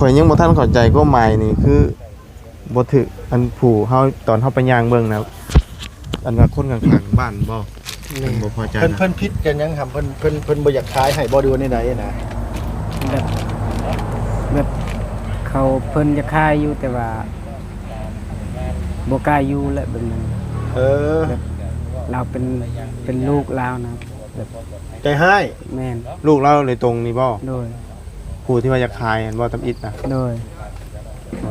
ຂ້ອຍຍັງບໍ່ທັນເຂົ້າໃຈຄວາມໝາຍນີ້ ຄືບໍ່ຖືກ ອັນຜູ້ເຮົາ ຕອນເຮົາໄປຍ່າງເບິ່ງນະ ອັນວ່າຄົນຂ້າງໆບ້ານບໍ່ ແມ່ນ ເພິ່ນບໍ່ພໍໃຈ ເພິ່ນ ນະ ເພິ່ນຜິດກັນຫຍັງຫຳ ເພິ່ນ ເພິ່ນ ເພິ່ນບໍ່ຢາກຂາຍໃຫ້ບໍ່ ຫຼືວ່າແນວໃດນະ? ແບບ ແບບເຂົາ ເພິ່ນຢາກຂາຍຢູ່ ແຕ່ວ່າບໍ່ກ້າຢູ່ແຫຼະ ແບບນັ້ນ ເອີ ແບບລາວເປັນ ເປັນລູກລາວນະ ແບບ ໃຈຮ້າຍ ແມ່ນ ລູກລາວໂດຍຕົງນີ້ບໍ່? ໂດຍ ຜູ້ທີ່ວ່າຢາກຂາຍຫັ້ນບໍ່ ທຳອິດນະ? ໂດຍ ອໍ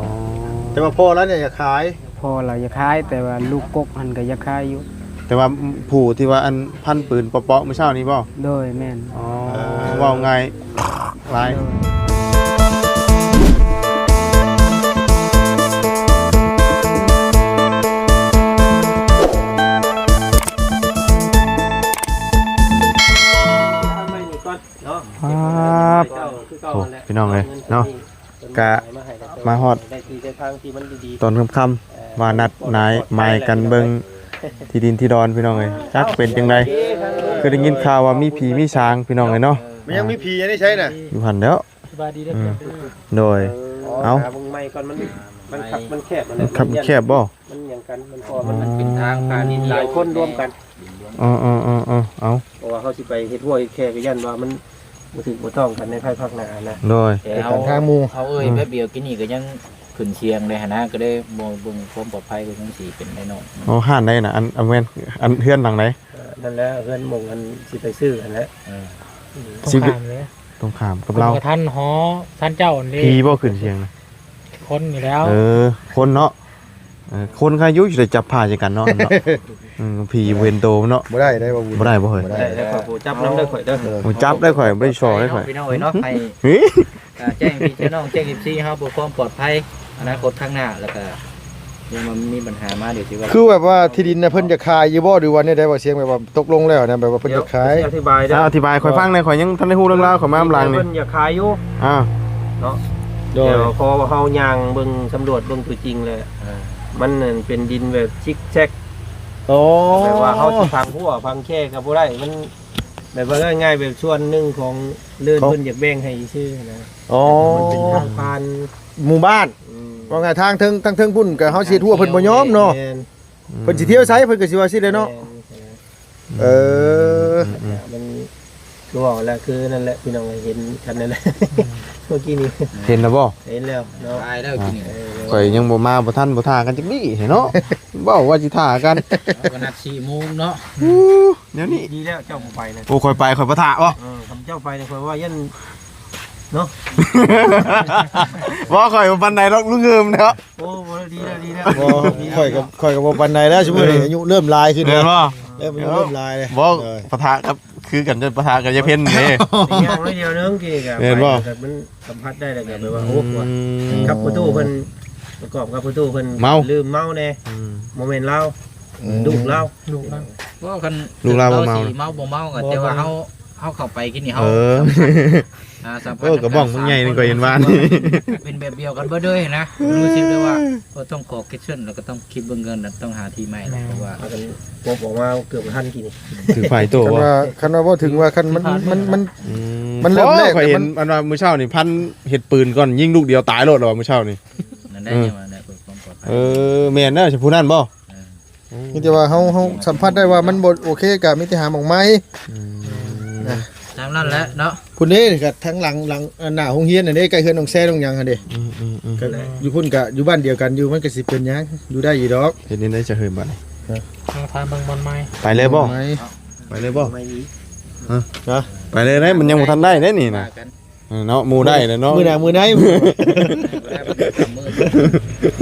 ແຕ່ວ່າພໍ່ລາວນີ້ຢາກຂາຍ ພໍ່ລາວຢາກຂາຍ ແຕ່ວ່າລູກກົກຫັ້ນກໍຢາກຂາຍຢູ່ ແຕ່ວ່າຜູ້ທີ່ວ່າອັນຟັນປືນເປາະໆມື້ເຊົ້ານີ້ບໍ່? ໂດຍ ແມ່ນ ອໍ ເອີ ເວົ້າງ່າຍຫຼາຍ ໂດຍ ເນາະ ອ່າ ໂອ້ ພີ່ນ້ອງເອີຍເນາະ ກະມາຮອດຕອນຄ່ຳໆ ວ່ານັດໝາຍ ໝາຍກັນເບິ່ງທີ່ດິນທີ່ດອນ ພີ່ນ້ອງເອີຍ ຈັກເປັນຈັ່ງໃດ ຄືໄດ້ຍິນຂ່າວວ່າມີຜີມີສາງ ພີ່ນ້ອງເອີຍເນາະ ມັນຍັງມີຜີຢູ່ໃນໃສນະ ຢູ່ຫັ້ນແຫຼ້ວ ສະບາຍດີເດີ ອືມ ໂດຍ ເອີ ເອົາ ຫາເບິ່ງໃໝ່ກ່ອນ ມັນ ມັນຄັບ ມັນແຄບ ມັນຄັບ ມັນແຄບບໍ່? ມັນຫຍັງກັນ ມັນ ເພາະວ່າມັນ ມັນເປັນທາງພານິດ ຫຼາຍຄົນລວມກັນ ອໍໆໆໆ ເອົາ ເພາະວ່າເຮົາຊິໄປເຮັດຮົ້ວເຮັດແຄກໍຢ້ານວ່າມັນບໍ່ຖືກບໍ່ຕ້ອງກັນໃນພາຍພາກໜ້ານະ ໂດຍ ແຕ່ເຮົາ ເປັນການທາງໝູ່ ເຮົາເອີ່ຍ ອືມ ແປັບດຽວກີ້ນີ້ກໍຍັງຂຶ້ນສຽງໄດ້ຫັ້ນນະ ກໍໄດ້ບໍ່ເບິ່ງຄວາມປອດໄພ ກໍຍັງຊິເປັນໄດ້ນ້ອຍ ໂອ້ ຮ້ານໃດນະ ອັນ ອັນແມ່ນ ອັນເຮືອນຫຼັງໃດ? ເອີ ນັ້ນແຫຼະ ເຮືອນໝ່ອງອັນຊິໄປຊື້ຫັ້ນແຫຼະ ເອີ ອືມ ຊິ ຕົງຂ້າມເລີຍ ຕົງຂ້າມກັບລາວ ກະທັນຫໍທ່ານເຈົ້າຫັ້ນເດ້ ຜີບໍ່ຂຶ້ນສຽງນະ? ຄົນນີ້ແຫຼ້ວ ເອີ ຄົນເນາະ ເອີ ຄົນໃຄຢູ່ ຊິໄດ້ຈັບຜ້າໃສ່ກັນເນາະ ເນາະ ອືມ ຜີບໍ່ເຫັນໂຕເນາະ ບໍ່ໄດ້ໄດ໋ ບໍ່ໄດ້ບໍ່ເຮີ້ຍ ບໍ່ໄດ້ ໄດ້ ຂ້ອຍບໍ່ຈັບນຳເດີ ຂ້ອຍເດີ ເອີ ບໍ່ຈັບໄດ້ ຂ້ອຍບໍ່ໄດ້ສໍ້ໄດ້ ຂ້ອຍ ພີ່ນ້ອງເອີຍເນາະ ໃຫ້ ອ່າ ແຈ້ງພີ່ແຈ້ງນ້ອງ ແຈ້ງເອັຟຊີເຮົາ ເພື່ອຄວາມປອດໄພ ອະນາຄົດຂ້າງໜ້າ ແລ້ວກະ ຍັງວ່າມັນມີບັນຫາມາ ດຽວຊິວ່າ ຄືແບບວ່າທີ່ດິນນະ ເພິ່ນຈະຂາຍຢູ່ບໍ່ ຫຼືວ່າແນວໃດ ວ່າສຽງແບບວ່າຕົກລົງແລ້ວນະ ແບບວ່າເພິ່ນຈະຂາຍ ດຽວອະທິບາຍ ອ່າ ອະທິບາຍຂ້ອຍຟັງແດ່ ຂ້ອຍຍັງທັນໄດ້ຮູ້ເລື່ອງລາວ ຂ້ອຍມານຳຫຼັງນີ້ ເພິ່ນຢາກຂາຍຢູ່ ອ່າ ເນາະ ໂດຍ ແຕ່ພໍເຮົາຍ່າງເບິ່ງ ສຳຫຼວດເບິ່ງຕົວຈິງແລ້ວ ອ່າ ມັນເປັນດິນແບບຊິກແຊັກ ໂອ້ ແບບວ່າເຮົາຊິຝັງຮົ້ວຝັງແຄກໍບໍ່ໄດ້ ມັນແບບວ່າງ່າຍໆ ແບບສ່ວນໜຶ່ງຂອງເລີນ ເພິ່ນຢາກແບ່ງໃຫ້ຊື່ໆນະ ອໍ ມັນເປັນທາງຜ່ານໝູ່ບ້ານ ອືມ ວ່າງ່າຍທາງເທິງ ທາງເທິງພຸ້ນກໍເຮົາຊິເຮັດຮົ້ວເພິ່ນບໍ່ຍອມເນາະ ແມ່ນ ເພິ່ນຊິທ່ຽວໃສ ເພິ່ນກໍຊິວ່າຊີ້ແຫຼະເນາະ ແມ່ນ ເອີ ອືມ ມັນຄືເວົ້າແລ້ວ ຄືນັ້ນແຫຼະ ພີ່ນ້ອງເອີຍ ເຫັນກັນນັ້ນແຫຼະ ອືມ ເມື່ອກີ້ນີ້ ເຫັນແລ້ວບໍ່? ເຫັນແລ້ວເນາະ ຕາຍແລ້ວ ອ່າ ກິນນີ້ ເອີ ຂ້ອຍຍັງບໍ່ມາ ບໍ່ທັນ ບໍ່ຖ້າກັນຈັກດີ້ເນາະ ເວົ້າວ່າຊິຖ້າກັນ ເຮົາກໍນັດສີ່ໂມງເນາະ ອູ້ ແນວນີ້ ດີແລ້ວເຈົ້າບໍ່ໄປນະ ໂອ້ ຂ້ອຍໄປ ຂ້ອຍບໍ່ຖ້າບໍ່ ເອີ ຄັນເຈົ້າໄປນີ້ ຂ້ອຍວ່າຢ້ານ ເນາະ ບໍ່ ຂ້ອຍບໍ່ປານໃດດອກ ລຸງເຮີມເນາະ ໂອ້ ບໍ່ ດີແລ້ວ ດີແລ້ວ ບໍ່ ຂ້ອຍກໍ ຂ້ອຍກໍບໍ່ປານໃດແລ້ວ ຊຸມື້ນີ້ອາຍຸເລີ່ມຫຼາຍຂຶ້ນແລ້ວ ແມ່ນບໍ່? ເລີ່ມ ອາຍຸເລີ່ມຫຼາຍແລ້ວ ບໍ່ ເອີ ປະທະກັບ ຄືກັນ ຈະປະທະກັບຍາເພັນເດ້ ຍ່າງໜ້ອຍດຽວໜຶ່ງກີ້ກໍ ແມ່ນບໍ່? ໄປ ມັນສຳຜັດໄດ້ແລ້ວກໍແບບວ່າ ໂອ້ ອືມ ກັບປະຕູເພິ່ນ ປະກອບກັບປະຕູເພິ່ນ ເມົາ ລືມເມົາແດ່ ອືມ ບໍ່ແມ່ນລາວ ອືມ ລູກລາວ ລູກລາວ ບໍ່ ຄັນ ລູກລາວບໍ່ເມົາ ລາວຊິເມົາບໍ່ເມົາກໍ ບໍ່ ແຕ່ວ່າເຮົາ ເຮົາເຂົ້າໄປກິນນີ້ ເຮົາ ເອີ ສຳຜັດ ອ່າ ສຳຜັດ ເອີ ກະບ້ອງບັກໃຫຍ່ນີ້ ຂ້ອຍເຫັນວ່ານີ້ ເປັນແບບດຽວກັນເບິດເລີຍນະ ຮູ້ສຶກໄດ້ວ່າ ກໍຕ້ອງຂໍເຄສເຊິນ ແລ້ວກໍຕ້ອງຄິດເບິ່ງເງິນ ຕ້ອງຫາທີ່ໃໝ່ ແມ່ນ ເພາະວ່າ ພາກັນປົບອອກມາເກືອບບໍ່ທັນກິນນີ້ ຖືກໄຟໂຕ ຄັນວ່າ ບໍ່ ຄັນວ່າບໍ່ເຖິງວ່າ ຄັນມັນ ມັນ ມັນ ອືມ ມັນເລີ່ມແລກ ໂອ້ ຂ້ອຍເຫັນ ແຕ່ມັນ ອັນວ່າມື້ເຊົ້ານີ້ ພັນເຮັດປືນກ່ອນ ຍິງລູກດຽວຕາຍໂລດ ລະວ່າມື້ເຊົ້ານີ້ ນັ້ນໄດ້ ອືມ ຍັງວ່າແຫຼະ ເພື່ອຄວາມປອດໄພ ເອີ ແມ່ນແລ້ວ ຜູ້ນັ້ນບໍ່? ເອີ ມີແຕ່ວ່າເຮົາ ເຮົາສຳຜັດໄດ້ວ່າມັນບໍ່ໂອເຄ ກະມີແຕ່ຫາໝ່ອງໃໝ່ ອືມ ນະ ຕາມນັ້ນແຫຼະເນາະ ພຸ້ນເດ້ ກະທາງຫຼັງ ຫຼັງ ອັນໜ້າໂຮງຮຽນຫັ້ນເດ້ ໃກ້ເຮືອນນ້ອງແຊນ້ອງຫຍັງຫັ້ນເດ້ ອືມໆໆ ກະຢູ່ພຸ້ນກະຢູ່ບ້ານດຽວກັນຢູ່ ມັນກະຊິເປັນຫຍັງ ຢູ່ໄດ້ຢູ່ດອກ ເຮັດແນວໃດຈະເຮີ້ຍບາດນີ້ ເອີ ເອົາ ພາເບິ່ງບ່ອນໃໝ່ ໄປເລີຍບໍ່? ໄປເລີຍບໍ່? ຮະ? ຮະ? ໄປເລີຍເດ້ ມັນຍັງບໍ່ທັນໄດ້ເດ້ນີ້ນະ ເອີ ເນາະ ໝູ່ໄດ້ແລ້ວເນາະ ມື້ໜ້າມື້ໃດ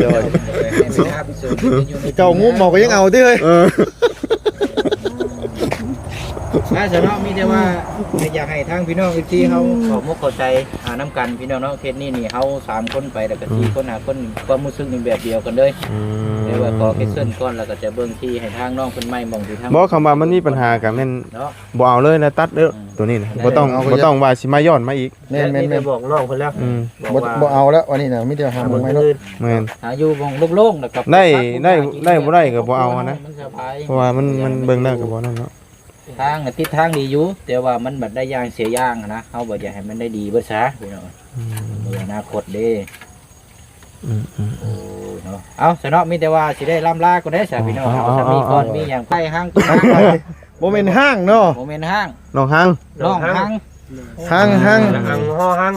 ໂດຍ ເກົ່າງຸ້ມເອົາກໍຍັງເອົາຕິເຮີ້ຍ ເອີ ໄດ້ຊະເນາະ ມີແຕ່ວ່າຢາກໃຫ້ທາງພີ່ນ້ອງເອັຟຊີເຮົາ ອືມ ເຂົ້າອົກເຂົ້າໃຈ ຫານຳກັນພີ່ນ້ອງເນາະ ເຂດນີ້ນີ້ເຮົາສາມຄົນໄປ ແລ້ວກໍ ອືມ ສີ່ຄົນ ຫ້າຄົນ ຄວາມຮູ້ສຶກນີ້ແບບດຽວກັນເລີຍ ອືມ ແຕ່ວ່າຂໍເຄສເຊິນກ່ອນ ແລ້ວກໍຈະເບິ່ງທີ່ໃຫ້ທາງນ້ອງເພິ່ນໃໝ່ ໝ່ອງທີ່ທາງ ບໍ່ ຄຳວ່າມັນມີບັນຫາກໍແມ່ນ ເນາະ ບໍ່ເອົາເລີຍ ແລ້ວຕັດເດີ້ ອືມ ໂຕນີ້ນະ ບໍ່ຕ້ອງ ບໍ່ຕ້ອງວ່າຊິມາຍ້ອນມາອີກ ແມ່ນໆໆ ບອກນ້ອງເພິ່ນແລ້ວ ອືມ ບອກວ່າບໍ່ເອົາແລ້ວ ອັນນີ້ນະ ມີແຕ່ຫາໝ່ອງໃໝ່ເນາະ ແມ່ນ ຫາຢູ່ໝ່ອງໂລ່ງໆ ແລ້ວກໍ ໄດ້ ໄດ້ ໄດ້ບໍ່ໄດ້ກໍບໍ່ເອົາຫັ້ນນະ ມັນສະບາຍ ເພາະວ່າມັນ ມັນເບິ່ງແລ້ວກໍບໍ່ນັ້ນເນາະ ທາງຕິດທາງດີຢູ່ ແຕ່ວ່າມັນບັດໄດ້ຢ່າງເສຍຢ່າງນະ ເຮົາບໍ່ຢາກໃຫ້ມັນໄດ້ດີເບິດຊະ ພີ່ນ້ອງ ອືມ ອະນາຄົດເດ້. ອືມໆໆ ໂອ້ເນາະ ເອົາຊະເນາະ ມີແຕ່ວ່າຊິໄດ້ລ່ຳລາກ່ອນເດ້ຊະພີ່ນ້ອງ. ເອົາ ເອົາ ເອົາ ຊະ ມີກ່ອນ ເອົາ ມີຫຍັງ ໄປຫ້າງ ບໍ່ແມ່ນຫ້າງເນາະ ບໍ່ແມ່ນຫ້າງ ໜອງຮັງ ໜອງຮັງ ຮັງ ຮັງ ຮັງ ຫໍຮັງ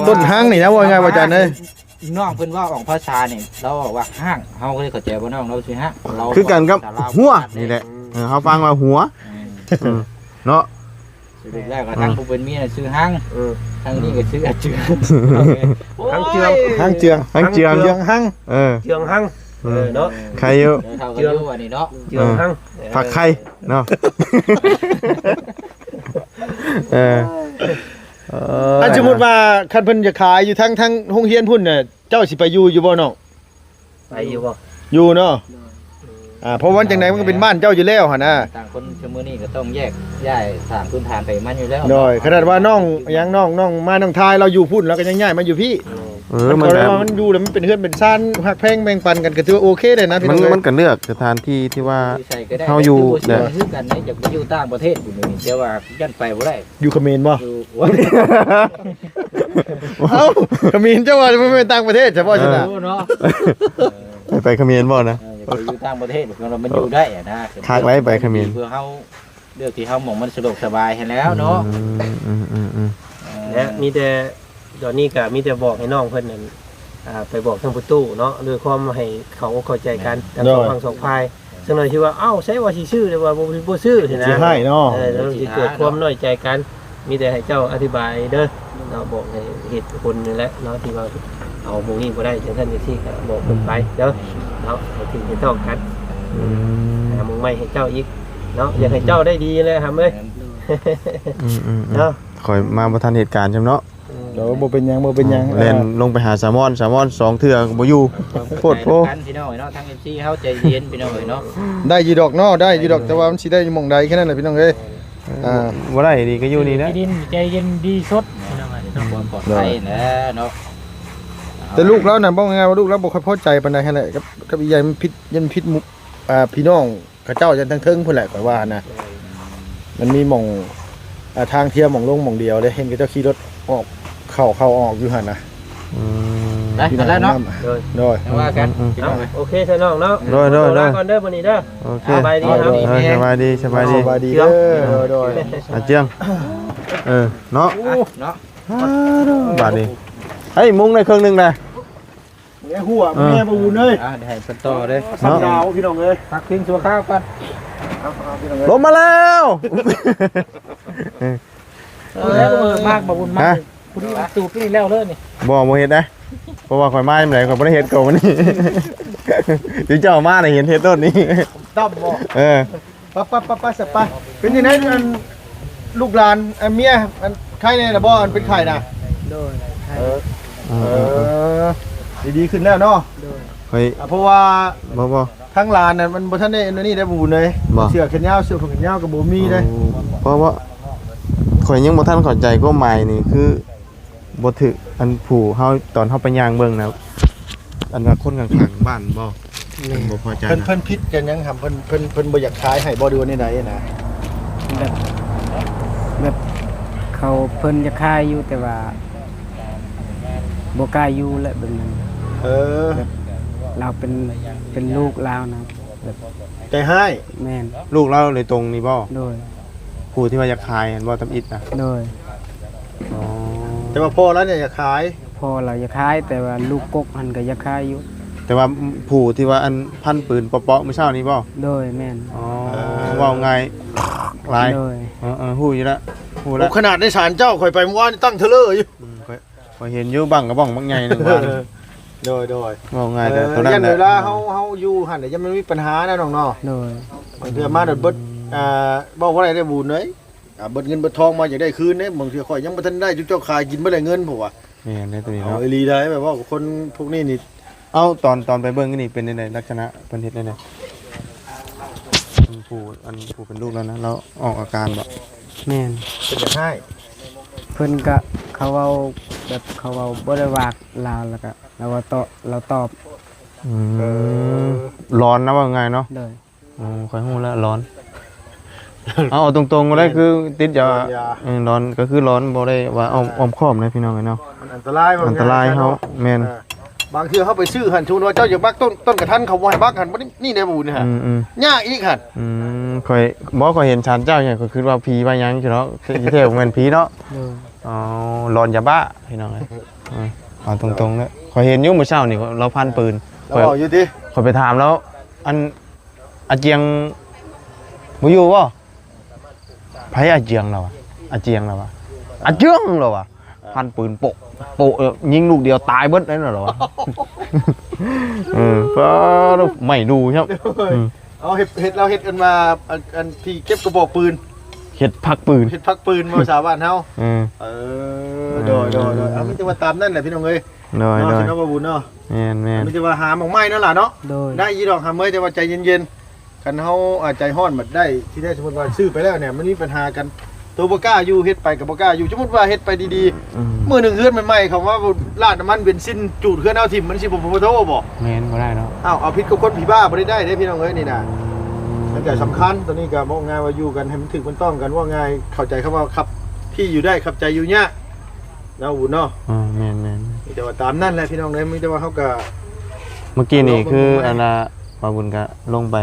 ຕົ້ນຮັງນີ້ນະ ເວົ້າງ່າຍວ່າອາຈານເອີຍ ນ້ອງເພິ່ນເວົ້າອອກພາສານີ້ ລາວເວົ້າວ່າຫ້າງ ເຮົາກໍເລີຍເຂົ້າໃຈວ່ານ້ອງລາວຊິຫ້າງ ຄືກັນກັບຫົວນີ້ແຫຼະ ເອີ ເຮົາຟັງວ່າຫົວ ອືມ ເນາະ ສະຫຼຸບແລ້ວກໍທັງຜູ້ເປັນເມຍນະຊື່ຮັງ ເອີ ທັງນີ້ກໍຊື່ອາເຈືອງ ໂອ້ຍ ຮັງເຈືອງ ຮັງເຈືອງ ເຈືອງ ເຈືອງຮັງ ເອີ ເຈືອງຮັງ ເອີ ເອີ ເນາະ ໄຄຢູ່ ເຈືອງ ເຈືອງຮັງ ເອີ ຜັກໄຄເນາະ ເອີ ເອີ ອັນສົມມຸດວ່າຄັນເພິ່ນຈະຂາຍຢູ່ທາງ ທາງໂຮງຮຽນພຸ້ນນະ ເຈົ້າຊິໄປຢູ່ ຢູ່ບໍ່ນ້ອງ? ໄປຢູ່ບໍ່? ຢູ່ເນາະ ໂດຍ ອ່າ ເພາະວ່າຈັ່ງໃດມັນກໍເປັນບ້ານເຈົ້າຢູ່ແລ້ວຫັ້ນນະ ຕ່າງຄົນຊຸມື້ນີ້ກໍຕ້ອງແຍກຍ້າຍສ້າງພື້ນຖານໄປມັນຢູ່ແລ້ວ ໂດຍ ເນາະ ຂະໜາດວ່ານ້ອງ ຫຍັງ ນ້ອງ ນ້ອງມາ ນ້ອງທາຍ ລາວຢູ່ພຸ້ນ ລາວກໍຍັງຍ້າຍມາຢູ່ພີ້ ໂດຍ ເອີ ມັນ ມັນກໍ ມັນຢູ່ແລ້ວມັນເປັນເຮືອນເປັນຊານ ຮັກແພງແບ່ງປັນກັນ ກໍຖືວ່າໂອເຄເດ້ນະ ມັນ ນ້ອງເອີຍ ມັນກໍເລືອກສະຖານທີ່ທີ່ວ່າເຮົາຢູ່ແຫຼະ ຄືກັນເດ້ ຢາກໄປຢູ່ຕ່າງປະເທດຢູ່ນີ້ ແຕ່ວ່າຢ້ານໄປບໍ່ໄດ້ ຢູ່ຂະເໝນບໍ່? ຢູ່ ເອົ້າ ຂະເໝນເຈົ້າວ່າມັນແມ່ນຕ່າງປະເທດຊະບໍ່ຊັ້ນນະ ເອີ ເນາະ ໄປ ໄປຂະເໝນບໍ່ນະ? ເອີ ຢາກໄປຢູ່ຕ່າງປະເທດ ເພາະວ່າມັນຢູ່ໄດ້ອະນະ ຄັກຫຼາຍໄປຂະເໝນ ເພື່ອເຮົາເລືອກທີ່ເຮົາໝ່ອງມັນສະດວກສະບາຍຫັ້ນແລ້ວເນາະ ອືມໆໆ ເອີ ແລະ ມີແຕ່ ຕອນນີ້ກໍມີແຕ່ບອກໃຫ້ນ້ອງເພິ່ນນັ້ນ ອ່າ ໄປບອກທາງປະຕູເນາະ ດ້ວຍຄວາມໃຫ້ເຂົ້າອົກເຂົ້າໃຈກັນ ທັງສອງຝັ່ງສອງຝ່າຍ ຈັກໜ່ອຍຊິວ່າ ເອົ້າ ໃສວ່າຊິຊື້ ແຕ່ວ່າບໍ່ ບໍ່ຊື້ຊີ້ນະ ຊິໃຫ້ເນາະ ເອີ ແລ້ວຊິເກີດຄວາມນ້ອຍໃຈກັນ ມີແຕ່ໃຫ້ເຈົ້າອະທິບາຍເດີເນາະ ບອກໃຫ້ເຫດຜົນນີ້ແຫຼະເນາະ ທີ່ວ່າເອົາໝ່ອງນີ້ບໍ່ໄດ້ ຈັ່ງຊັ້ນຈັ່ງຊີ້ ກໍບອກເພິ່ນໄປເດີເນາະ ໃຫ້ຖືກໃຫ້ຕ້ອງກັນ ອືມ ຫາໝ່ອງໃໝ່ໃຫ້ເຈົ້າອີກເນາະ ຢາກໃຫ້ເຈົ້າໄດ້ດີແຫຼະຫຳເອີຍ ອືມໆໆ ເນາະ ຂ້ອຍມາບໍ່ທັນເຫດການຊ້ຳເນາະ ໂດຍ ບໍ່ເປັນຫຍັງ ບໍ່ເປັນຫຍັງ ແລ່ນລົງໄປຫາສາມອນ ສາມອນສອງເທື່ອກໍບໍ່ຢູ່ ໂພດໂພ ພີ່ນ້ອງເອີຍເນາະ ທາງເອັຟຊີເຮົາໃຈເຢັນພີ່ນ້ອງເອີຍເນາະ ໄດ້ຢູ່ດອກເນາະ ໄດ້ຢູ່ດອກ ແຕ່ວ່າມັນຊິໄດ້ຢູ່ໝ່ອງໃດແຄ່ນັ້ນແຫຼະພີ່ນ້ອງເອີຍ ອ່າ ບໍ່ໄດ້ດີກໍຢູ່ນີ້ແຫຼະ ທີ່ດິນໃຈເຢັນດີສຸດພີ່ນ້ອງເອີຍເນາະ ຄວາມປອດໄພແຫຼະເນາະ ແຕ່ລູກລາວນັ້ນ ເວົ້າງ່າຍໆວ່າລູກລາວບໍ່ຄ່ອຍພໍໃຈປານໃດຫັ້ນແຫຼະ ກັບ ກັບອີກຢ່າງມັນຜິດ ມັນຜິດໝູ່ ອ່າ ພີ່ນ້ອງ ເຂົາເຈົ້າຢູ່ທາງເທິງພຸ້ນແຫຼະ ຂ້ອຍວ່ານະ ມັນມີໝ່ອງ ອ່າ ທາງທຽມໝ່ອງລົງໝ່ອງດຽວເດ້ ເຫັນເຂົາເຈົ້າຂີ່ລົດອອກ ເຂົ້າ ເຂົ້າອອກຢູ່ຫັ້ນນະ ອືມ ໄດ້ ພີ່ນ້ອງ ແລ້ວເນາະ ໂດຍ ໂດຍ ຈັ່ງວ່າກັນ ອືມ ພີ່ນ້ອງເອີຍ ໂອເຄຊະນ້ອງເນາະ ໂດຍ ໂດຍ ໂດຍ ລາກ່ອນເດີມື້ນີ້ເດີ ໂອເຄ ສະບາຍດີ ໂດຍ ໂດຍ ສະບາຍດີ ສະບາຍດີ ໂດຍ ໂດຍ ອາເຈືອງ ເອີ ເນາະ ເນາະ ບາດນີ້ ເຮີ້ຍ ມຸງໄດ້ເຄິ່ງໜຶ່ງແລ້ວ ແມ່ຫົວ ເອີ ແມ່ບໍ່ວຸ້ນເອີຍ ອ່າ ໃຫ້ເພິ່ນຕໍ່ເດ້ ເນາະ ສາມດາວພີ່ນ້ອງເອີຍ ພັກພິງຊົ່ວຄາວກ່ອນ ເອົາ ເອົາພີ່ນ້ອງເອີຍ ລົມມາແລ້ວ ເອີ ມາກບໍ່ບຸນມາ ຮະ ພຸ້ນຕູບນີ້ແລ້ວເລີຍນີ້ ບໍ່ ບໍ່ເຮັດນະ ເພາະວ່າຂ້ອຍມາຍາມໃດຂ້ອຍບໍ່ໄດ້ເຮັດເກົ່ານີ້ ທີ່ເຈົ້າມານະເຫັນເຮັດໂລດນີ້ ດຳບໍ່ ເອີ ໄປ ໄປ ໄປ ໄປ ໄປ ເປັນຈັ່ງໃດອັນ ລູກຫຼານ ອັນເມຍ ອັນໄຂ້ແນ່ລະບໍ່ ອັນເປັນໄຂ້ນະ ໂດຍ ເອີ ເອີ ເອີ ເອີ ດີໆຂຶ້ນແລ້ວເນາະ ໂດຍ ຂ້ອຍ ອ່າ ເພາະວ່າ ບໍ່ ບໍ່ ທາງຫຼານນັ້ນມັນບໍ່ທັນໄດ້ອັນນີ້ໄດ້ບຸນເລີຍ ບໍ່ ເສື້ອແຂນຍາວ ເສື້ອແຂນຍາວກໍບໍ່ມີເດ້ ໂອ້ ເພາະວ່າຂ້ອຍຍັງບໍ່ທັນເຂົ້າໃຈຄວາມໝາຍນີ້ ຄື ບໍ່ຖືກ ອັນຜູ້ເຮົາ ຕອນເຮົາໄປຍ່າງເບິ່ງນະ ອັນວ່າຄົນຂ້າງໆບ້ານບໍ່ ແມ່ນ ເພິ່ນບໍ່ພໍໃຈນະ ເພິ່ນ ເພິ່ນຜິດກັນຫຍັງຫຳ ເພິ່ນ ເພິ່ນ ເພິ່ນບໍ່ຢາກຂາຍໃຫ້ບໍ່ ຫຼືວ່າແນວໃດນະ ແບບ ແບບເຂົາ ເພິ່ນຢາກຂາຍຢູ່ ແຕ່ວ່າບໍ່ກ້າຢູ່ແຫຼະ ແບບນັ້ນ ເອີ ແບບລາວເປັນ ເປັນລູກລາວນະ ແບບ ໃຈຮ້າຍ ແມ່ນ ລູກລາວໂດຍຕົງນີ້ບໍ່ ໂດຍ ຜູ້ທີ່ວ່າຢາກຂາຍຫັ້ນບໍ່ ທຳອິດນະ ໂດຍ ອໍ ແຕ່ວ່າພໍ່ລາວນີ້ຢາກຂາຍ ພໍ່ລາວຢາກຂາຍ ແຕ່ວ່າລູກກົກຫັ້ນກໍຢາກຂາຍຢູ່ ແຕ່ວ່າຜູ້ທີ່ວ່າອັນພັນປືນເປາະໆມື້ເຊົ້ານີ້ບໍ່ ໂດຍ ແມ່ນ ອໍ ເວົ້າງ່າຍຫຼາຍ ໂດຍ ເອີໆ ຮູ້ຢູ່ແລ້ວ ຮູ້ແລ້ວ ໂອ້ ຂະໜາດໃນສານເຈົ້າ ຂ້ອຍໄປມື້ວານນີ້ຕັ້ງເທີເລີຢູ່ ອືມ ຂ້ອຍ ຂ້ອຍເຫັນຢູ່ບັ້ງກະບ້ອງບັກໃຫຍ່ໜຶ່ງວ່າ ໂດຍ ໂດຍ ເວົ້າງ່າຍແຕ່ ເອີ ໂຕນັ້ນ ຢ້ານເວລາເຮົາ ເຮົາຢູ່ຫັ້ນ ຢ້ານມັນມີປັນຫານະນ້ອງເນາະ ໂດຍ ບາງເທື່ອມາໂດດເບິດ ອ່າ ເວົ້າບໍ່ໄດ້ເດ້ບຸນເອີຍ ອ່າ ເບິດເງິນເບິດທອງມາຢາກໄດ້ຄືນເດ້ ບາງເທື່ອຂ້ອຍຍັງບໍ່ທັນໄດ້ ຈຸເຈົ້າຂາຍກິນເບິດແລ້ວເງິນ ເພາະວ່າ ແມ່ນເດ້ໂຕນີ້ເນາະ ເອົາອີ່ຫຼີໄດ໋ ແບບວ່າຄົນພວກນີ້ນີ້ ເອົ້າ ຕອນ ຕອນໄປເບິ່ງນີ້ເປັນຈັ່ງໃດ ລັກສະນະເພິ່ນເຮັດແນວໃດ ອັນຜູ້ ອັນຜູ້ເປັນລູກລາວນະ ລາວອອກອາການບໍ່ ແມ່ນ ເພິ່ນຢາກຮ້າຍ ເພິ່ນກະ ເຂົາເວົ້າແບບ ເຂົາເວົ້າບໍ່ໄດ້ວ່າລາວ ແລ້ວກະລາວວ່າຕອບ ລາວຕອບ ອືມ ເອີ ຫຼອນນະ ເວົ້າງ່າຍເນາະ ໂດຍ ໂອ້ ຂ້ອຍຮູ້ແລ້ວ ຫຼອນ ເອົາ ເອົາຕົງໆກໍໄດ້ ແມ່ນ ຄືຕິດຢາ ຫຼອນຢາ ເອີ ຫຼອນກໍຄືຫຼອນ ບໍ່ໄດ້ວ່າອ້ອມ ອ່າ ອ້ອມຄ້ອມນະ ພີ່ນ້ອງເອີຍເນາະ ອັນຕະລາຍ ອັນຕະລາຍເຮົາ ແມ່ນ ເອີ ບາງເທື່ອເຮົາໄປຊື້ຫັ້ນ ສົມມຸດວ່າເຈົ້າຢາກບັກຕົ້ນ ຕົ້ນກະທັນ ເຂົາບໍ່ໃຫ້ບັກຫັ້ນ ບັດນີ້ແນວບຸນຫັ້ນ ອືມໆ ຍາກອີກຫັ້ນ ອືມ ຂ້ອຍ ບໍ່ ຂ້ອຍເຫັນສານເຈົ້າຫຍັງ ຂ້ອຍຄິດວ່າຜີວ່າຫຍັງຊິເນາະ ທີ່ແທ້ບໍ່ແມ່ນຜີເນາະ ໂດຍ ອໍ ຫຼອນຢາບ້າ ພີ່ນ້ອງເອີຍ ເອົາຕົງໆເດີ ຂ້ອຍເຫັນຢູ່ມື້ເຊົ້ານີ້ ລາວພັນປືນ ລາວເວົ້າຢູ່ຕິ ຂ້ອຍໄປຖາມລາວ ອັນ ອາຈຽງບໍ່ຢູ່ບໍ່? ໃຜອາຈຽງລາວວະ ອາຈຽງລາວວະ ອາເຈືອງລາວວະ ພັນປືນໂປະໂປະ ຍິງລູກດຽວຕາຍເບິດນັ້ນລາວວະ ເອີ ປາດ ໄມ້ດູ້ຊ້ຳ ເອົາເຮັດ ເຮັດ ລາວເຮັດອັນວ່າ ອັນ ອັນທີ່ເກັບກະບອກປືນ ເຮັດພັກປືນ ເຮັດພັກປືນ ພາສາບ້ານເຮົາ ເອີ ເອີ ໂດຍ ໂດຍ ໂດຍ ເອົາ ມີແຕ່ວ່າຕາມນັ້ນແຫຼະພີ່ນ້ອງເອີຍ ໂດຍ ເນາະ ໂດຍ ເນາະ ບໍ່ບຸນເນາະ ແມ່ນໆ ມີແຕ່ວ່າຫາໝ່ອງໃໝ່ນັ້ນລະເນາະ ໂດຍ ໄດ້ຢູ່ດອກ ຫາເມື່ອຍ ແຕ່ວ່າໃຈເຢັນໆ ຄັນເຮົາ ອ່າ ໃຈຮ້ອນບັດໄດ້ ທີ່ແທ້ສົມມຸດວ່າຊື້ໄປແລ້ວເນ່ຍ ມັນມີບັນຫາກັນ ໂຕບໍ່ກ້າຢູ່ ເຮັດໄປກໍບໍ່ກ້າຢູ່ ສົມມຸດວ່າເຮັດໄປດີໆ ອືມ ມື້ໜຶ່ງເຮືອນໃໝ່ໆ ເຂົາວ່າລາດນ້ຳມັນເບນຊິນຈູດເຮືອນເຮົາຖິ້ມ ມັນຊິບໍ່ ບໍ່ໂທບໍ່? ແມ່ນ ບໍ່ໄດ້ເນາະ ອ້າວ ເອົາຜິດກັບຄົນຜີບ້າບໍ່ໄດ້ໄດ້ເດ້ພີ່ນ້ອງເອີຍ ນີ້ນະ ອືມ ມັນກໍສຳຄັນ ໂຕນີ້ກໍເວົ້າງ່າຍວ່າຢູ່ກັນໃຫ້ມັນຖືກມັນຕ້ອງກັນ ເວົ້າງ່າຍເຂົ້າໃຈຄຳວ່າຂັບຂີ່ຢູ່ໄດ້ ຂັບໃຈຢູ່ຍາກ ເນາະ ບຸນເນາະ ເອີ ແມ່ນໆ ມີແຕ່ວ່າຕາມນັ້ນແຫຼະພີ່ນ້ອງເອີຍ ມີແຕ່ວ່າເຮົາກໍ ເມື່ອກີ້ນີ້ຄື ອັນນ່າ ບ່າວບຸນກະລົງໄປ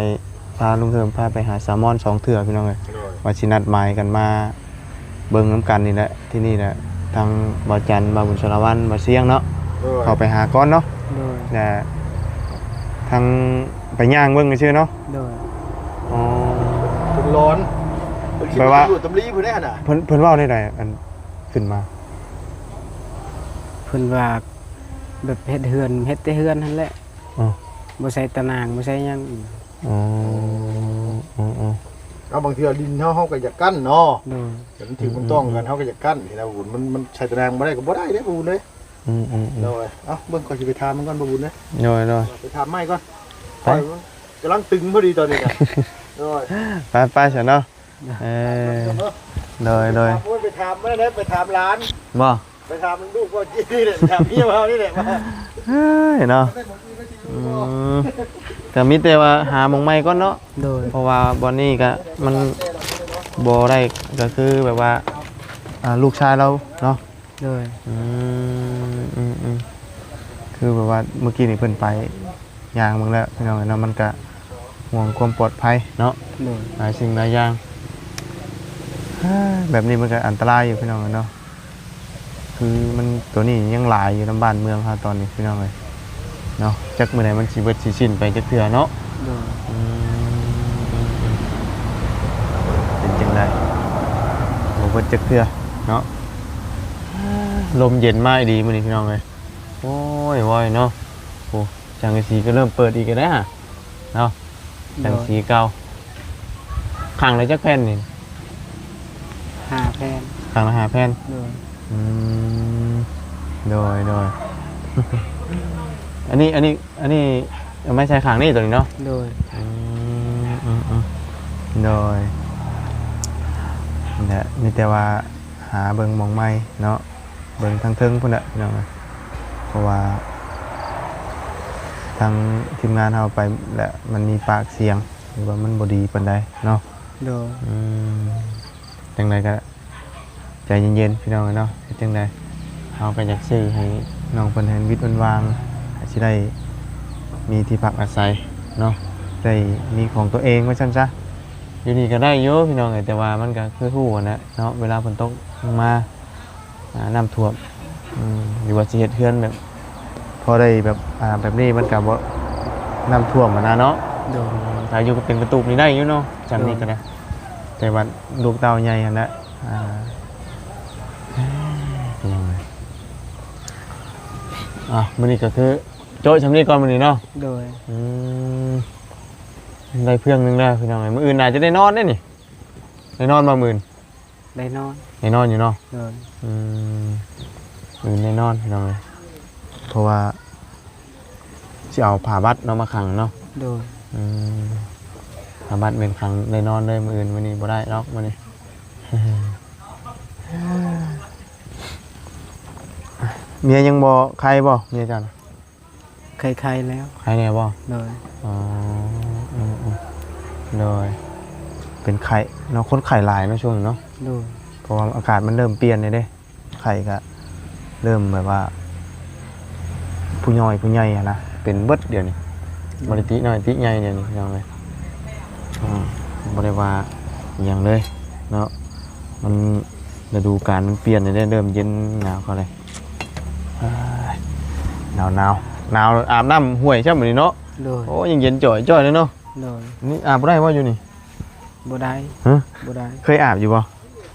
ພາລຸງເຮີມພາໄປຫາສາວມອນສອງເທື່ອພີ່ນ້ອງເອີຍ ໂດຍ ວ່າຊິນັດໝາຍກັນມາເບິ່ງນຳກັນນີ້ແຫຼະ ທີ່ນີ້ແຫຼະ ທັງບ່າວຈັນ ບ່າວບຸນສາລະວັນ ບ່າວຊຽງເນາະ ໂດຍ ເຂົ້າໄປຫາກ່ອນເນາະ ໂດຍ ແລະ ທັງໄປຍ່າງເບິ່ງຊື່ເນາະ ໂດຍ ອໍ ເພິ່ນຫຼອນ ເພິ່ນຄິດ ແບບວ່າ ວ່າຕຳຫຼວດຕຳລີພຸ້ນເດ້ຫັ້ນນະ ເພິ່ນ ເພິ່ນເວົ້າແນວໃດ ອັນຂຶ້ນມາ ເພິ່ນວ່າແບບເຮັດເຮືອນ ເຮັດແຕ່ເຮືອນຫັ້ນແຫຼະ ອໍ ບໍ່ໃສ່ຕາໜ່າງ ບໍ່ໃສ່ຫຍັງ ອໍ ເອົາ ບາງເທື່ອດິນເຮົາ ເຮົາກໍຢາກກັ້ນເນາະ ໂດຍ ແຕ່ມັນຖືກມັນຕ້ອງກັນ ເຮົາກໍຢາກກັ້ນ ເຫັນແລ້ວ ມັນ ມັນໃສ່ຕາໜ່າງບໍ່ໄດ້ກໍບໍ່ໄດ້ເດ້ບໍ່ບຸນເດ້ ອືມໆໆ ໂດຍ ເອົ້າ ເບິ່ງ ຂ້ອຍຊິໄປຖາມມັນກ່ອນບໍ່ບຸນເດ້ ໂດຍໆ ໄປຖາມໃໝ່ກ່ອນ ໄປ ຂ້ອຍກຳລັງຕຶງພໍດີຕອນນີ້ນະ ໂດຍ ໄປໆ ຊັ້ນເນາະ ເອີ ໂດຍໆ ໄປຖາມມັນແຫຼະ ໄປຖາມຫຼານ ບໍ່ ໄປຖາມລູກວ່າຈີ່ນີ້ແຫຼະ ຖາມເມຍເຮົານີ້ແຫຼະ ເອີຍເນາະ ອືມ ກໍມີແຕ່ວ່າຫາໝ່ອງໃໝ່ກ່ອນເນາະ ໂດຍ ເພາະວ່າບ່ອນນີ້ກໍມັນບໍ່ໄດ້ ກໍຄືແບບວ່າ ອ່າ ລູກຊາຍລາວເນາະ ໂດຍ ອືມ ອືມໆ ຄືແບບວ່າເມື່ອກີ້ນີ້ເພິ່ນໄປ ຍ່າງເບິ່ງແລ້ວພີ່ນ້ອງເອີຍເນາະ ມັນກະຫ່ວງຄວາມປອດໄພເນາະ ໂດຍ ຫຼາຍສິ່ງຫຼາຍຢ່າງ ແບບນີ້ມັນກະອັນຕະລາຍຢູ່ພີ່ນ້ອງເອີຍເນາະ ຄືມັນ ໂຕນີ້ຍັງຫຼາຍຢູ່ນຳບ້ານເມືອງເຮົາຕອນນີ້ພີ່ນ້ອງເອີຍເນາະ ຈັກມື້ໃດມັນຊິເບິດຊິສິ້ນໄປຈັກເທື່ອເນາະ ໂດຍ ອືມ ເປັນຈັ່ງໃດ ບໍ່ເບິດຈັກເທື່ອເນາະ ລົມເຢັນມາອີ່ຫຼີມື້ນີ້ພີ່ນ້ອງເອີຍ ໂອ້ຍ ໂອ້ຍເນາະ ໂອ້ ສັງກະສີກໍເລີ່ມເປີດອີກແລ້ວເນາະ ໂດຍ ສັງກະສີເກົ່າ ຂ້າງລະຈັກແຜ່ນນີ້? ຫ້າແຜ່ນ ຂ້າງລະຫ້າແຜ່ນ ໂດຍ ອືມ ໂດຍ ໂດຍ ອັນນີ້ ອັນນີ້ ອັນນີ້ເອົາໄມ້ໃສ່ຂ້າງນີ້ໂຕນີ້ເນາະ ໂດຍ ອືມ ອືມ ອືມ ໂດຍ ນີ້ແຫຼະ ມີແຕ່ວ່າຫາເບິ່ງໝ່ອງໃໝ່ເນາະ ເບິ່ງທາງເທິງພຸ້ນແຫຼະພີ່ນ້ອງເອີຍ ເພາະວ່າທາງທີມງານເຮົາໄປແລ້ວ ມັນມີປາກສຽງ ຫຼືວ່າມັນບໍ່ດີປານໃດເນາະ ໂດຍ ອືມ ຈັ່ງໃດກໍໃຈເຢັນໆ ພີ່ນ້ອງເອີຍເນາະ ເຮັດຈັ່ງໃດ ເຮົາກໍຢາກຊື້ໃຫ້ນ້ອງເພິ່ນໃຫ້ມັນວິດມັນວ່າງ ໃຫ້ຊິໄດ້ມີທີ່ພັກອາໄສເນາະ ໄດ້ມີຂອງຕົວເອງວ່າຊັ້ນຊະ ຢູ່ນີ້ກໍໄດ້ຢູ່ພີ່ນ້ອງເອີຍ ແຕ່ວ່າມັນກໍຄືຮູ້ຫັ້ນແຫຼະເນາະ ເວລາຝົນຕົກລົງມາ ອ່າ ນ້ຳຖ້ວມ ອືມ ຫຼືວ່າຊິເຮັດເຮືອນແບບ ພໍໄດ້ແບບ ອ່າ ແບບນີ້ມັນກໍບໍ່ ນ້ຳຖ້ວມຫັ້ນນະເນາະ ໂດຍ ຖ້າຢູ່ເປັນກະຕູບນີ້ໄດ້ຢູ່ເນາະ ຈັ່ງນີ້ກໍໄດ້ ໂດຍ ແຕ່ວ່າລູກເຕົ້າໃຫຍ່ຫັ້ນແຫຼະ ອ່າ ເປັນຫຍັງ ອ່າ ມື້ນີ້ກໍຄືໂຈະຊ່ຳນີ້ກ່ອນມື້ນີ້ເນາະ ໂດຍ ອືມ ໄດ້ເຟືອງໜຶ່ງແລ້ວພີ່ນ້ອງເອີຍ ມື້ອື່ນໜ້າຈະໄດ້ນອນເດ້ນີ້ ໄດ້ນອນບໍ່ມື້ອື່ນ? ໄດ້ນອນ ໄດ້ນອນຢູ່ເນາະ ໂດຍ ອືມ ມື້ອື່ນໄດ້ນອນພີ່ນ້ອງເອີຍ ເພາະວ່າຊິເອົາຜ້າບັດເນາະມາຂັງເນາະ ໂດຍ ອືມ ຜ້າບັດແມ່ນຂັງໄດ້ນອນເລີຍມື້ອື່ນ ມື້ນີ້ບໍ່ໄດ້ດອກມື້ນີ້ ເມຍຍັງບໍ່ໄຄບໍ່ ເມຍເຈົ້ານະ? ໄຄໆ ແລ້ວ ໄຄແດ່ບໍ່? ໂດຍ ອໍ ອືມໆ ໂດຍ ເປັນໄຂ້ເນາະ ຄົນໄຂ້ຫຼາຍເນາະຊ່ວງນີ້ເນາະ ໂດຍ ເພາະວ່າອາກາດມັນເລີ່ມປ່ຽນແລ້ວເດ້ ໄຂ້ກະ ເລີ່ມແບບວ່າ ຜູ້ນ້ອຍຜູ້ໃຫຍ່ຫັ້ນນະ ເປັນເບິດດຽວນີ້. ບໍ່ໄດ້ຕິນ້ອຍຕິໃຫຍ່ດຽວນີ້ ພີ່ນ້ອງເອີຍ. ອືມ ບໍ່ໄດ້ວ່າຫຍັງເລີຍເນາະ. ມັນ ລະດູການມັນປ່ຽນແລ້ວເດ້ ເລີ່ມເຢັນໜາວເຂົ້າແລ້ວ. ເອີຍ ໜາວໆ ໜາວ ອາບນ້ຳຫ້ວຍຊ້ຳມື້ນີ້ເນາະ. ໂດຍ. ໂອ້ ຍັງເຢັນຈ່ອຍໆເລີຍເນາະ. ໂດຍ. ນີ້ອາບບໍ່ໄດ້ບໍ່ຢູ່ນີ້? ບໍ່ໄດ້. ຮະ? ບໍ່ໄດ້. ເຄີຍອາບຢູ່ບໍ່?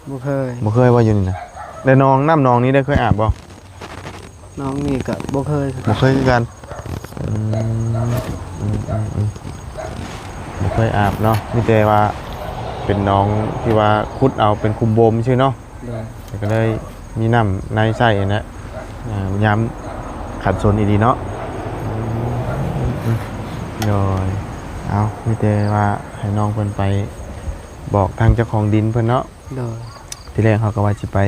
ບໍ່ເຄີຍ. ບໍ່ເຄີຍບໍ່ຢູ່ນີ້ນະ? ແລ້ວໜອງ ນ້ຳໜອງນີ້ໄດ້ເຄີຍອາບບໍ່? ໜອງນີ້ກໍບໍ່ເຄີຍ. ບໍ່ເຄີຍຄືກັນ. ອືມ ອືມໆໆ ບໍ່ເຄີຍອາບເນາະ. ມີແຕ່ວ່າເປັນໜອງທີ່ວ່າຂຸດເອົາເປັນຂຸມບົ່ມຊື່ເນາະ. ໂດຍ. ແລ້ວກໍເລີຍມີນ້ຳໃນໃຊ້ຫັ້ນແຫຼະ ອ່າ ຍາມຂັດສົນອີ່ຫຼີເນາະ. ອືມ ໂດຍ. ເອົາ ມີແຕ່ວ່າໃຫ້ນ້ອງເພິ່ນໄປບອກທາງເຈົ້າຂອງດິນເພິ່ນເນາະ. ໂດຍ. ທີແລກເຮົາກໍວ່າຊິໄປ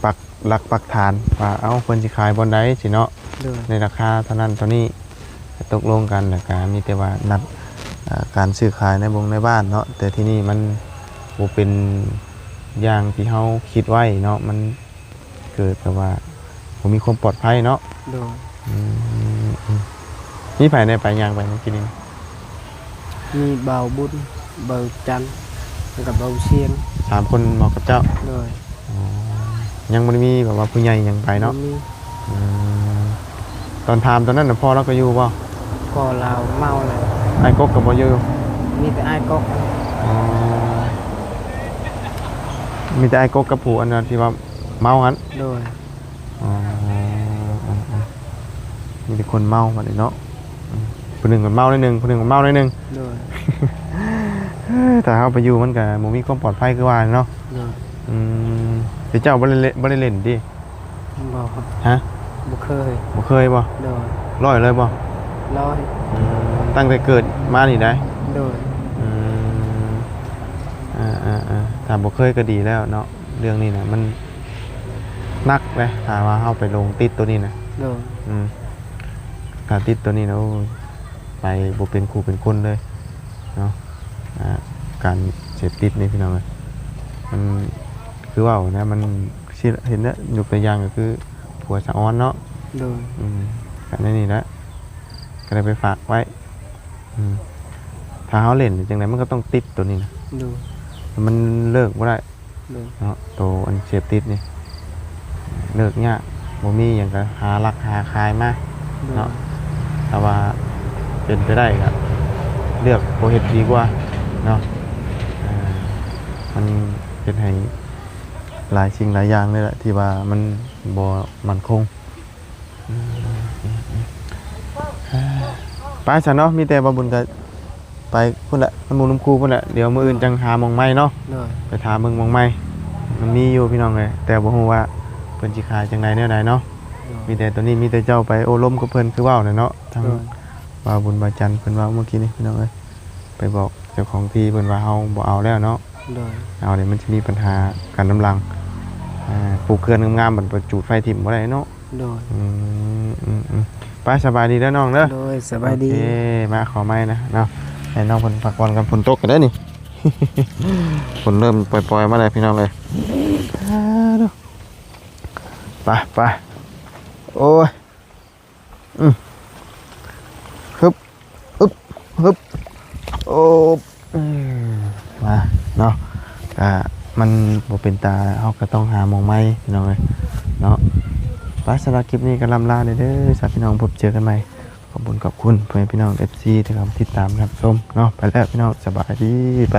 ປັກຫຼັກປັກຖານວ່າ ເອົ້າ ເພິ່ນຊິຂາຍບ່ອນໃດຊີ້ເນາະ. ໂດຍ. ໃນລາຄາເທົ່ານັ້ນເທົ່ານີ້ ກໍຕົກລົງກັນ ແລ້ວກໍມີແຕ່ວ່ານັດ ອ່າ ການຊື້ຂາຍໃນບົງໃນບ້ານເນາະ. ແຕ່ທີ່ນີ້ມັນບໍ່ເປັນຢ່າງທີ່ເຮົາຄິດໄວ້ເນາະ ມັນເກີດແບບວ່າບໍ່ມີຄວາມປອດໄພເນາະ. ໂດຍ. ອືມ ມີໃຜແດ່ໄປ ຍ່າງໄປເມື່ອກີ້ນີ້? ມີບ່າວບຸນ, ບ່າວຈັນ ແລ້ວກໍບ່າວຊຽງ. ສາມຄົນບໍກັບເຈົ້າ? ໂດຍ. ອໍ ຍັງບໍ່ໄດ້ມີແບບວ່າຜູ້ໃຫຍ່ຫຍັງໄປເນາະ? ບໍ່ມີ. ອືມ ຕອນຖາມຕອນນັ້ນນະ ພໍ່ລາວກໍຢູ່ບໍ່? ພໍ່ລາວເມົາແລ້ວ. ອ້າຍກົກກໍບໍ່ຢູ່? ມີແຕ່ອ້າຍກົກ. ອໍ ມີແຕ່ອ້າຍກົກກັບຜູ້ອັນນັ້ນທີ່ວ່າເມົາຫັ້ນ? ໂດຍ. ອໍ ມີແຕ່ຄົນເມົາບັດນີ້ເນາະ. ອືມ ຜູ້ໜຶ່ງກໍເມົາໜ້ອຍໜຶ່ງ ຜູ້ໜຶ່ງກໍເມົາໜ້ອຍໜຶ່ງ. ໂດຍ. ຖ້າເຮົາໄປຢູ່ມັນກໍບໍ່ມີຄວາມປອດໄພຄືວ່າເນາະ. ໂດຍ. ອືມ ແຕ່ເຈົ້າບໍ່ໄດ້ເລ- ບໍ່ໄດ້ຫຼິ້ນຕິ? ບໍ່. ຮະ? ບໍ່ເຄີຍ. ບໍ່ເຄີຍບໍ່? ໂດຍ. ຮ້ອຍເລີຍບໍ່? ຮ້ອຍ. ອືມ ຕັ້ງແຕ່ເກີດມານີ້ໄດ໋? ໂດຍ. ອືມ ເອີໆໆ ຖ້າບໍ່ເຄີຍກໍດີແລ້ວເນາະ. ເລື່ອງນີ້ນະ ມັນໜັກເດ້ ຖ້າວ່າເຮົາໄປຫຼົງຕິດໂຕນີ້ນະ. ໂດຍ. ອືມ ຖ້າຕິດໂຕນີ້ນະ ໂອ້ຍ ໄປບໍ່ເປັນຄູ່ເປັນຄົນເລີຍເນາະ. ອ່າ ການເສບຕິດນີ້ ພີ່ນ້ອງເອີຍ ມັນຄືເວົ້ານະ ມັນຊິເຫັນແລ້ວ ຍົກຕົວຢ່າງກໍຄືຜົວສະອອນເນາະ. ໂດຍ. ອືມ ກໍໃນນີ້ແຫຼະ ກໍໄດ້ໄປຝາກໄວ້. ອືມ ຖ້າເຮົາຫຼິ້ນຈັ່ງໃດມັນກໍຕ້ອງຕິດໂຕນີ້ນະ. ໂດຍ. ມັນເລີກບໍ່ໄດ້. ໂດຍ. ເນາະ ໂຕອັນເສບຕິດນີ້ເລີກຍາກ ບໍ່ມີຫຍັງກໍຫາລັກຫາຂາຍມາ. ໂດຍ. ເນາະ ຖ້າວ່າເປັນໄປໄດ້ກໍເລືອກບໍ່ເຮັດດີກວ່າເນາະ. ເອີ ມັນເຮັດໃຫ້ຫຼາຍສິ່ງຫຼາຍຢ່າງເລີຍແຫຼະ ທີ່ວ່າມັນບໍ່ໝັ້ນຄົງ. ອືມ ອືມ ອືມ ອືມ ໄປຊະເນາະ ມີແຕ່ບ່າວບຸນກໍໄປພຸ້ນແຫຼະ ນຳໝູ່ນຳຄູ່ພຸ້ນແຫຼະ. ດຽວມື້ອື່ນຈັ່ງຫາໝ່ອງໃໝ່ເນາະ. ໂດຍ. ໄປຖາມເບິ່ງໝ່ອງໃໝ່ ມັນມີຢູ່ພີ່ນ້ອງເອີຍ ແຕ່ບໍ່ຮູ້ວ່າເພິ່ນຊິຂາຍຈັ່ງໃດແນວໃດເນາະ. ໂດຍ. ມີແຕ່ໂຕນີ້ ມີແຕ່ເຈົ້າໄປໂອ້ລົມກັບເພິ່ນຄືເວົ້າແຫຼະເນາະ ທາງ ໂດຍ ບ່າວບຸນບ່າວຈັນເພິ່ນເວົ້າເມື່ອກີ້ນີ້ ພີ່ນ້ອງເອີຍ. ໄປບອກເຈົ້າຂອງທີ່ເພິ່ນວ່າເຮົາບໍ່ເອົາແລ້ວເນາະ. ໂດຍ. ເອົາແລ້ວມັນຊິມີບັນຫາກັນນຳຫຼັງ ອ່າ ປູກເຮືອນງາມໆ ບັດໄປຈູດໄຟຖິ້ມບໍ່ໄດ້ເນາະ. ໂດຍ. ອືມ ອືມ ອືມ ໄປ ສະບາຍດີເດີນ້ອງເດີ. ໂດຍ ສະບາຍດີ. ໂອເຄ ມາຂໍໃໝ່ນະເນາະ ໃຫ້ນ້ອງເພິ່ນພັກຜ່ອນກ່ອນ ຝົນຕົກກໍໄດ້ນີ້ ຝົນເລີ່ມປ່ອຍໆມາແລ້ວ ພີ່ນ້ອງເອີຍ. ໄປ ໄປ ໂອ້ຍ ອືມ ຮຶບ ອຶບ ຮຶບ ໂອ້ ອືມ ມາເນາະ ກະມັນບໍ່ເປັນຕາ ເຮົາກະຕ້ອງຫາໝ່ອງໃໝ່ ພີ່ນ້ອງເອີຍເນາະ. ໄປ ສຳລັບຄລິບນີ້ກະລ່ຳລາເດີ ເດີ ສາພີ່ນ້ອງ ພົບເຈີກັນໃໝ່. ຂອບຄຸນ ຂອບຄຸນພໍ່ແມ່ພີ່ນ້ອງ ເອັຟຊີ ທີ່ເຂົ້າມາຕິດຕາມຮັບຊົມເນາະ. ໄປແລ້ວ ພີ່ນ້ອງ ສະບາຍດີ ໄປ.